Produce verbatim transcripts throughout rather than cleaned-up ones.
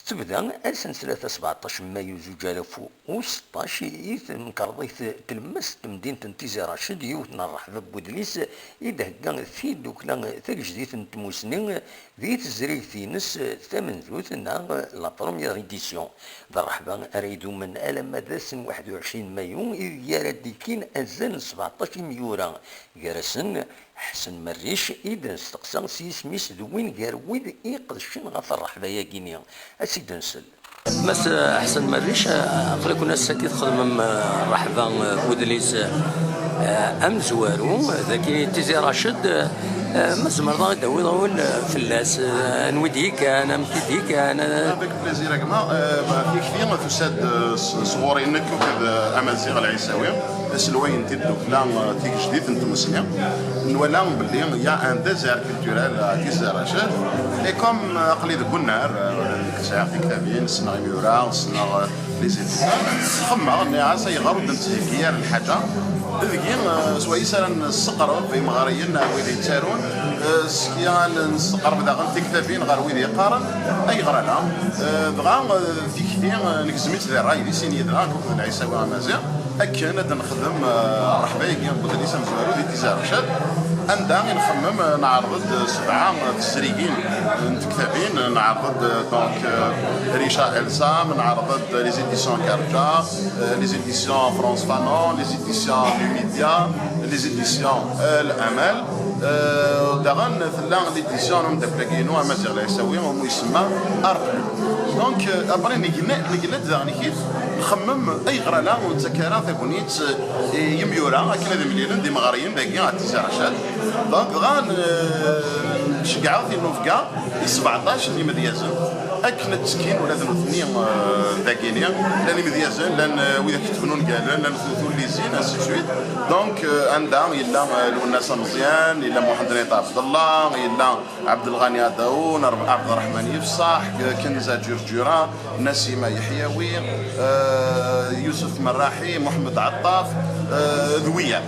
Tebda ass n ttlata sebɛeṭṭac n mayu zuǧ alaf u seṭṭac i temkarḍit tlemmast n temdint n Tizi Racid yiwet n rreḥba n wedlis i d-thegga tiddukla tagejdit n tmusni di tezrigt-ines tamenzut neɣ la première édition. D rreḥba ara idumen alamma d ass n waḥed u ɛecrin mayu ideg ara d-ikkin azal n sebɛeṭṭac imyura, gar-asen Ḥsen Merric i d-nesteqsa s yisem-is d win gar wid i iqedcen ɣef rreḥba-yagini. Ad tt-id-nsel. Mass Ḥsen Merric, aql-iken ass-agi txedmem, eh, rreḥba, eh, n wedlis, eh, amezwaru, dagi Tizi Raced, eh, ma tzemreḍ ad d-tawiḍ awal, eh, fell-as, eh, anwa i d-yekkan, amek i d-yekkan, eh. Avec plaisir a gma. Eh, bah, tikti tusa-d, eh, s-, sɣur-i nekk akked, eh, Amaziɣ Lɛisawi, aselway n tiddukla, eh, tigejdit n tmusni. Nwala belli y a un désert culturel à Tizi Raced. Et comme, eh, aql-i deg unnar, eh, nekk sɛiɣ tiktabin, ssneɣ imyura, ssneɣ, eh, les étudiants, xemmeɣ, nniɣ-as ayɣer ur d-nettheggi ara lḥaǧa. Deg-i, eh, s wayes ara nesseqreb imeɣriyen neɣ wid yettarun, eh, s-, ya nesseqreb daɣen tiktabin ɣer wid yeqqaren, ayɣer ala? Eh, dɣa, eh, tikti, eh, negzem-itt di ṛṛay di sin yid-neɣ akked Lɛisawi Amaziɣ, akken ad nexdem, eh, rreḥba-agi n wedlis amezwaru di Tizi Raced, anda i nxemmem, eh, neɛreḍ-d sebɛa, eh, tesrigin n tektabin, neɛreḍ-d, eh, donc, eh, Richa Elsam, neɛreḍ-d les éditions Karja, eh, les éditions France Fanon, les éditions Numidia, les éditions, eh, L'Amal. Eh, daɣen tella l'édition n umeddakel-agi-inu, Amaziɣ Lɛisawi, umi isemma Arplu. Donc, eh, après, negla-, negla-d daɣen kif, nxemmem ayɣer ala ur nettak ara tagnit, eh, i yimyura akken ad mlilen d imeɣriyen dagi ɣer Tizi Raced. Donc, dɣa, eh, nceggeɛ-d tinubga i sebɛeṭṭac n yimedyazen akken ad ttekkin ula d nutni, eh, dagini. Llan imedyazen, llan, eh, widak iketben ungalen, llan tullizin, ainsi de suite. Donc, eh, anda yella, eh, Lwennas Ameẓyan, yella Muḥend Nayt Ɛebdellah, yella Ɛebdelɣani Adaoun, Ɛebderreḥman Yefṣaḥ, eh, Kenza Ǧurǧura, Nasima Yeḥyawi, eh, Yusef Merraḥi, Muḥemmed Ɛeṭṭaf, eh, d wiyaḍ.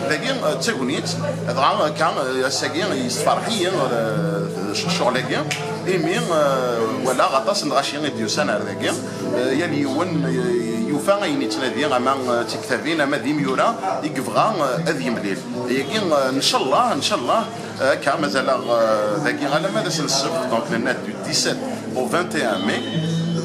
Dagi, eh, d tagnit, dɣa akka, eh, ass-agi yessefreḥ-iyi, eh, c-, ccɣel-agi, imi, eh, walaɣ aṭas n lɣaci i d-yusan ar dagi. Eh, yal yiwen, eh, yufa ayen yettnadi, ama, eh, d tiktabin, ama d imyura i yebɣa, eh, ad yemlil. Ayagi, eh, ncallah, ncallah, eh, akka, mazal-aɣ, eh, dagi alamma d ass n ssebt, donc nenna-d du dix-sept au vingt et un mai.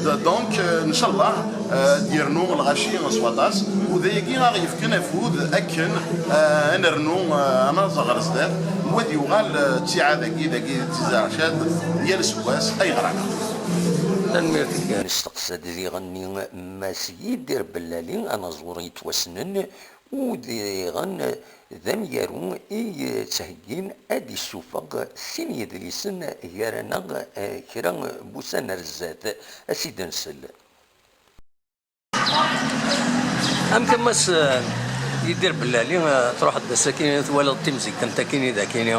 D-, donc, eh, ncallah, eh, ad d-yernu lɣaci s waṭas, u d ayagi aɣ-yefken afud akken, eh, ad nernu, eh, ad naẓ ɣer zdat, u ad yuɣal, eh, ttiɛad-agi, dagi d Tizi Raced, yal aseggas, ayɣer ala? Tanemmirt-ik. Nesteqsa-d diɣen Mass Yidir Bellali, anaẓur yettwassnen, u diɣen d amyaru i yettheggin ad d-issufeɣ sin yedlisen gar-aneɣ, eh, kra n wussan ar zdat. Ad s-id-nsel. Amek a Mass, eh, Yidir Bellali, eh, truḥeḍ-d ass-agi, twalaḍ timzikkent akkin i d akkin, eh,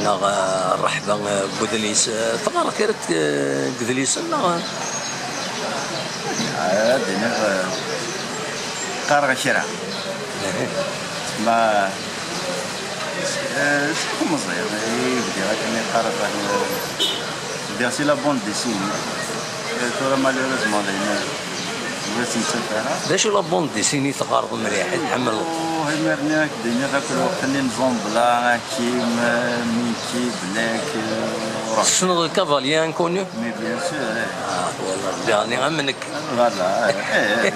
neɣ, eh, rreḥba, eh, n wedlis, eh, teɣɣareḍ kra n, eh, n yedlisen, neɣ? Ad d-iniɣ, eh, qqareɣ kra. Ma, eh, seg umeẓyan i bdiɣ akken i qqareɣ, eh, bdiɣ si la bande dessinée. Eh, tura, malheureusement, dayen, eh, ur tt-nettat ara. D acu la bande dessinée i teɣɣareḍ mliḥ, i tḥemmleḍ? Oh, imir-nni ad k-d-iniɣ akk lweqt-nni n Zambla, Hakim, eh, Miki, Black, eh, ruḥ. Tessneḍ Cavalier Inconnu? Mais bien sûr, eh. Ah, twalaḍ, daɣen am nekk. Voilà, eh, eh,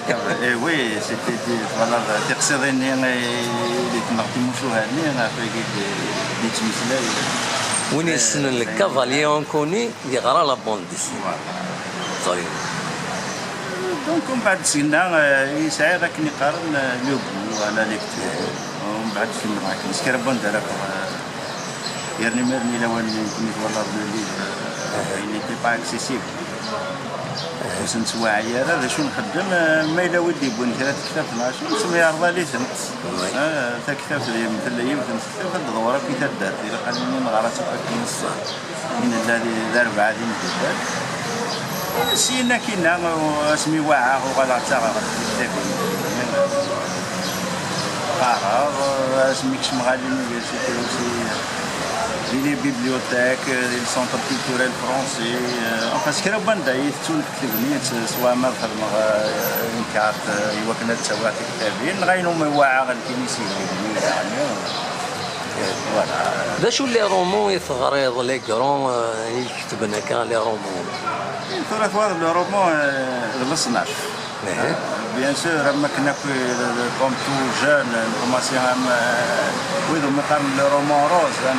eh, oui, c'était des, voilà, tiqsiḍin-nni, eh, i d-tneɣ timucuha-nni, ɣef wagi d-, d-yettmeslay. Win yessnen le Cavalier Inconnu, yeɣra la bande dessinée. Voilà. Ẓriɣ. Donc, mbeɛd syenna, eh, yesɛiḍ akken i qqaren, eh, le goût à la lecture. Mbeɛd kemmleɣ akken, s kra n wanda ara ffɣeɣ, eh, yerna imir-nni lawan-nni, mi twalaḍ le livre, eh, il n'était pas accessible. Ur sen-nettwaɛi ara, d acu nxeddem, eh, ma yella wi d-yewwin kra n tektabt neɣ acu, nesmeyerḍal-itent. Oui. Eh, taktabt d tella yiwet n tektabt, ad d-tḍewwer akk i taddart, ilaq ad nini neɣra-tt akk akken i nella di, d arbaɛa d imeddukal. Syin akkin-a, asmi wɛaɣ, uɣaleɣ ttaɣeɣ-d tiktabin. Qqareɣ, asmi kecmeɣ ɣer l'université aussi, Di les bibliothèques, di le centre culturel français, euh, enfin, s kra n wanda i tettunefk tegnit, swa ma ad xedmeɣ, euh, une carte, euh, i wakken ad ttawiɣ tiktabin, neɣ ayen umi wɛaɣ nekkini si yelli-nni, yeɛni, euh, voilà. D acu les romans i teɣriḍ, les grands, euh, i iketben akka les romans? Tura twalaḍ le roman, euh, d leṣnaf. Bien sûr, am akken akk, comme tout jeune, nkumaṣi am, euh, wid umi qqaren le roman rose, hein,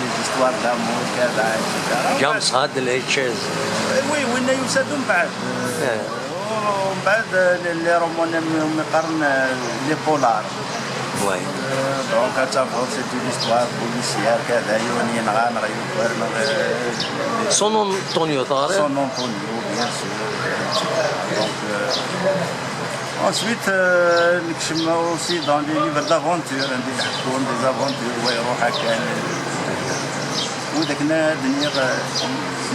les histoires d'amour, kada, et cetera. James Hadley Chase. Eh, oui, winna yusa-d umbeɛd. Eh, umbeɛd, euh, les, les romans umi qqaren, euh, les polars. Ouais. Euh, donc, ad tafeḍ, c'est une histoire policière, kada, yiwen yenɣa, neɣ yuker, neɣ, euh, San Antonio, teɣriḍ? San Antonio, bien sûr, et cetera. Donc, euh, ensuite, euh, nekcem aussi dans les livres d'aventure, hein, des, des aventures, wa iruḥ akken. Widak n ad nniɣ, euh,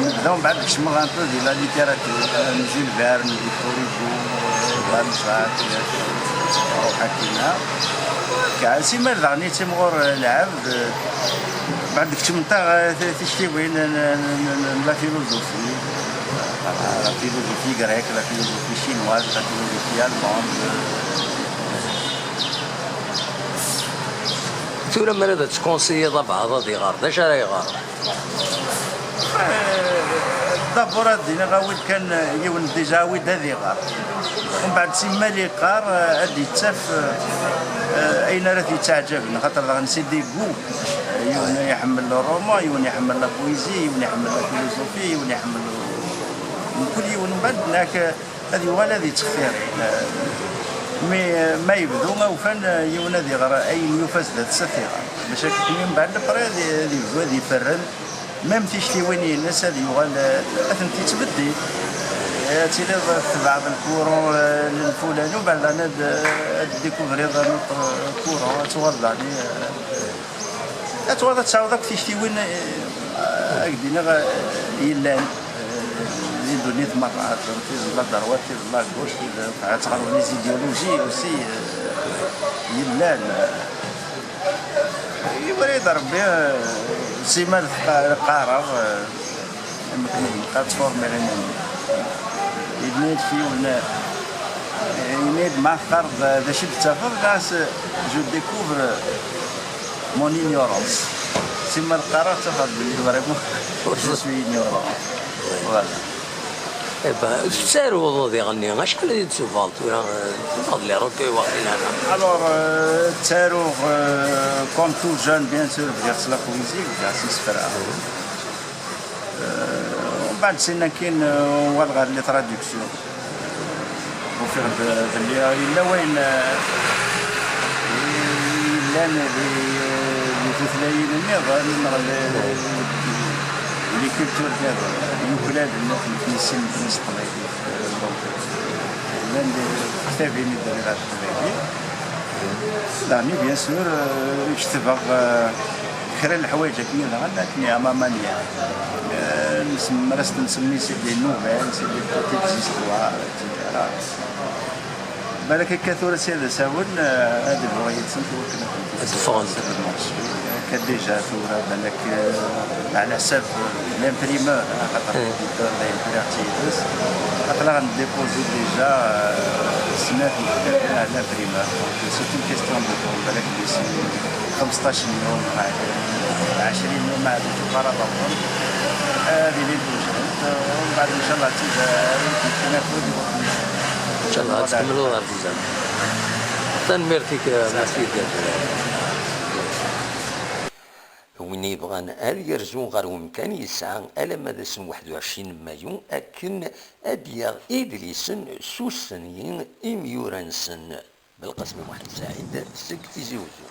nebda mbeɛd kecmeɣ un peu di la littérature, euh, Jules Verne, Victor Hugo, euh, Balzac, euh, iruḥ akken. Ka, simmal daɣen yettimɣur, euh, lɛebd, euh, Mbeɛd keččment-aɣ, eh, ti-, tiktiwin n, n, n, n la philosophie. La philosophie grecque, la philosophie chinoise, la philosophie allemande. Tura, mi ara d-teskunsiyiḍ abɛaḍ ad iɣer, d acu ara iɣer? Eh, d'abord, ad d-iniɣ, awi-d kan, eh, yiwen déjà, awi-d ad iɣer. Umbeɛd, simmal iqqar, eh, ad d-yettaf, eh, eh, ayen ara t-yettaɛǧaben, xaṭer daɣen c'est des goûts. Eh, yiwen iḥemmel le roman, yiwen iḥemmel la poésie, yiwen iḥemmel la philosophie, yiwen iḥemmel, mkul yiwen umbeɛd, nek, eh, ad yuɣal ad yettextir. Eh, mi, eh, ma yebdu, ma ufan, eh, yiwen ad iɣer ayen yufa zdat-s ad t-iɣer. Bac akken mbeɛd après ad, ad yebdu ad iferren. Même tiktiwin-ines ad yuɣal, eh, ad tent-yettbeddil. Eh, ad tiliḍ tebɛeḍ le courant, eh, n fulani, ubeɛd ad, ad découvriḍ un autre courant, ad tuɣaleḍ daɣen, eh, ad tuɣaleḍ ad tesɛuḍ akk tiktiwin, eh, ad k-d-iniɣ, eh, yellan, eh, di ddunit merra, tiẓeḍ la droite, tiẓeḍ la gauche, tiẓeḍ, ad teɣreḍ les idéologies aussi, eh, yellan. Iwala-yi-d Rebbi, eh, simmal qa-, qqareɣ, eh, amek ad tformiḍ iman-im. Yenna-yi-d yiwen, eh, yenna-yi-d ma teqqareḍ, eh, d acu i d-ttafeḍ, là, c'est, je découvre mon ignorance. Simmal qqareɣ, ttafeɣ-d belli vraiment je suis ignorant. Voilà. Eh ben, tettaruḍ diɣenni, acḥal i d-tufaḍ tura, eh, tufaḍ les recueils waqila, neɣ? Alors, euh, ttaruɣ, euh, comme tout jeune, bien sûr, bdiɣ s la poésie, bdiɣ s isefra. Euh, mbeɛd sin akkin, euh, uɣaleɣ ɣer les traductions. Ufiɣ-d belli yella wayen, euh, yellan di, di tutlayin nniḍen, neɣ di, di culture nniḍen, yuklalen akk nekni sin s teqbaylit. Donc, llan di tektabin i d-rriɣ ɣer teqbaylit. Daɣen, bien sûr, euh, ketbeɣ, euh, kra n leḥwayeǧ akken daɣen, akken à ma manière. Euh, nesem-, mer as-nsemmi c'est des nouvelles, c'est des petites histoires, et cetera. Balak akka tura s ad asawen, eh, ad bduɣ yid-sent i wakken ad tent-id-ffɣent. Ad ffɣent. Akka déjà tura balak, eh, ɛla ḥsab, eh, l'imprimeur, eh, xaṭer l'éditeur d ayen tura ɣ-tt-yid-s. Aql-aɣ ndépozi déjà, eh, snat n tektabin ar l'imprimeur. Donc, c'est une question de temps, balak d'ici xemseṭṭac n yum, ɛecrin yum, ad tuɣal ad ṛuḥen, ad ilint wejden, umbeɛd, ncallah, ad tt-id-awint nekkni afud i wakken. Ncallah, ad tkemmleḍ ɣer tzam. Tanemmirt-ik, merci. Win yebɣan ad yerzu ɣer wemkan yesɛa alamma d ass n waḥed u ɛecrin mayu akken ad d-yaɣ idlisen s usenyi imyura-nsen. Belqasem Muḥend Saɛid seg Tizi Uzzu.